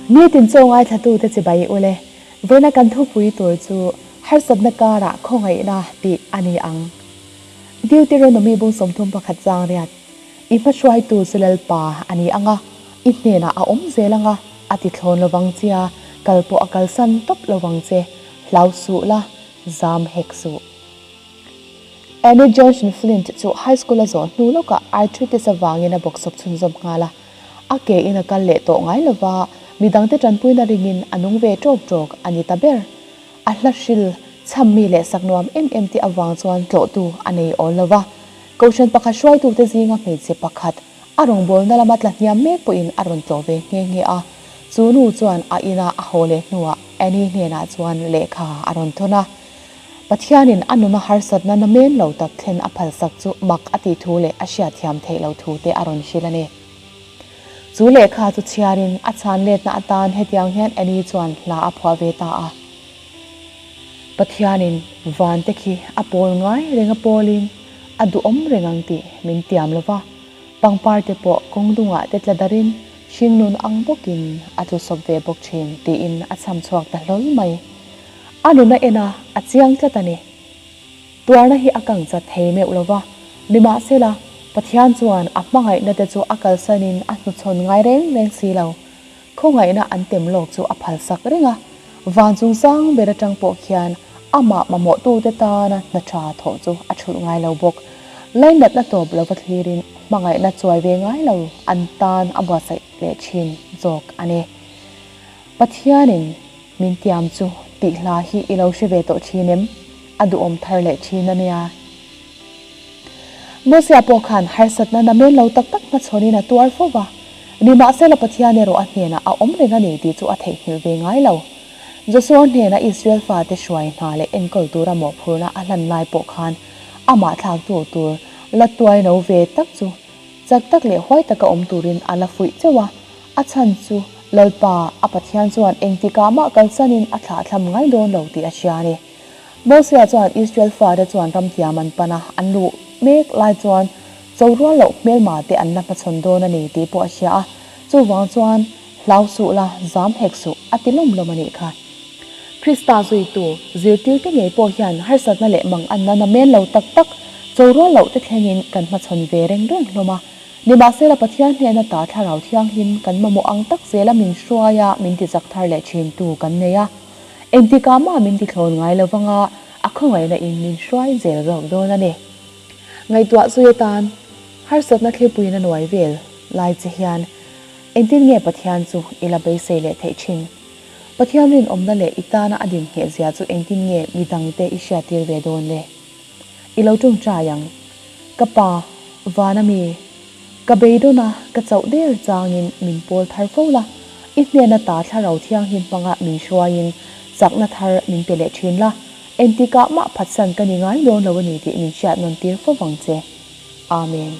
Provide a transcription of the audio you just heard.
Nitin chaw ngaithlatute chibai ule, vawiina kan thupui tur chu harsatna karah khawngaihna tih a ni ang. Deuteronomy bung 31 chang riat, I hmahruaitu chu Lalpa a ni ang a, i hnenah a awm zel ang a, a ti thlawn lovang chia, kal pawh a kalsan tawp lovang che, hlau suh la, zam hek suh. Annie Johnson Flint chu high school a zawh hnu lawkah arthritis avangin a bawksawp chhunzawm nghal a. A ke in a kal leh tawh ngai lova, midangte tanpuina ringin a nung ve tawk tawk a ni ta ber. A hla hril chham mi leh sak nuam em em tih avang chuan tlawhtu a nei awl lova. Kohhran pakhat hruaitute zinga hmeichhe pakhat a rawngbawlna lama tla hniam mek pawhin a rawn tlawh ve nghe nghe a. Chu nu chuan a ina a haw leh hnuah Annie hnenah chuan lehkha a rawn thawn a. Pathianin a nuna harsatna namen lo tak thlen a phalsak chu mak a tih thu leh a hriatthiam theih loh thu te a rawn hrilh a ni. Chu lehkha chu chhiarin a chhan letna atan hetiang hian Annie chuan hla a phuah ve ta a. Pathianin van te khi a pawl ngai reng a pawlin a duhawm reng ang tih min tiam lo va, pangpar te pawh kawng dungah te tla darin hringnun ang bawkin a tlusawp ve bawk thin tiin a chham chhuak ta hlawl mai. A nuna en a, a chiang tlat a ni. Tuarna hi a kang chat thei meuh lo va, nimahsela, Pathian chuan a hmangaihna te chu a kalsanin a hnuchhawn ngai reng reng si lo. Khawngaihna an tem lawk chu a phalsak reng a, van chungchang ber atang pawh khian amah mamawhtute tana hna tha thawh chu a thulh ngai lo bawk. Lainatna tawp lova thlirin hmangaihna chuai ve ngai lo an tan a buatsaih leh thin zawk a ni. Pathianin Min tiam chu tih hla hi i lo hre ve tawh thin em? A duhawm thar leh thin a nia. Mosia pawh khan harsatna namen lo tak tak hmachhawnin a tuar fo va. Nimahsela Pathian erawh a hnenah a awm reng a ni tih chu a theihnghilh ve ngai lo. Joshua hnena Israel fate hruai hna leh enkawl tura mawhphurhna a hlan lai pawh khan amah thlaktu tur la tuai no ve tak chu chak tak leh huai taka awm turin a la fuih cheuh a. A chhan chu Lalpa, a Pathian chuan engtikah mah kalsanin a thlahthlam ngai dawn lo tih a hria a ni. Mosia chuan Israel fate chuan ramtiam an pan a, an luh mek lai chuan cho rual loh hmelma te an la hmachhawn dawn a ni tih pawh a hria a, chuvang chuan hlau suh la, zam hek suh a ti lawm lawm a nih kha. Krista zuitu zirtirte ngei pawh hian harsatna leh manganna namen lo tak tak cho rual loh te thlengin kan hmachhawn ve reng reng hlawm a, Nimahsela Pathian hnena ta Thlarau Thianghlim kan mamawh ang tak zela min hruai a, min ti chak thar leh thintu kan nei a. Engtikah mah min ti thlawn ngai lo vanga a khawngaihna in min hruai zel zawk dawn a ni. Ngaihtuah zui atan harsatna thlipuiin a nuai vel lai che hian engtin nge Pathian chu i la beisei leh theih thin? Pathian rinawmna leh i tana a dinhneh zia chu engtin nge midangte i hriattir ve dawn le? I lo tawngtai ang. Ka pa, Vana mi, ka beidawn a, ka chauh der changin min pawl thar fo la, i hnena ta Thlarau Thianghlim hmanga min hruaiin chakna thar min pe leh thin la, engtikah mah phatsan ka ni ngai dawn lo a ni tih min hriat nawn tir fo vang che. Amen.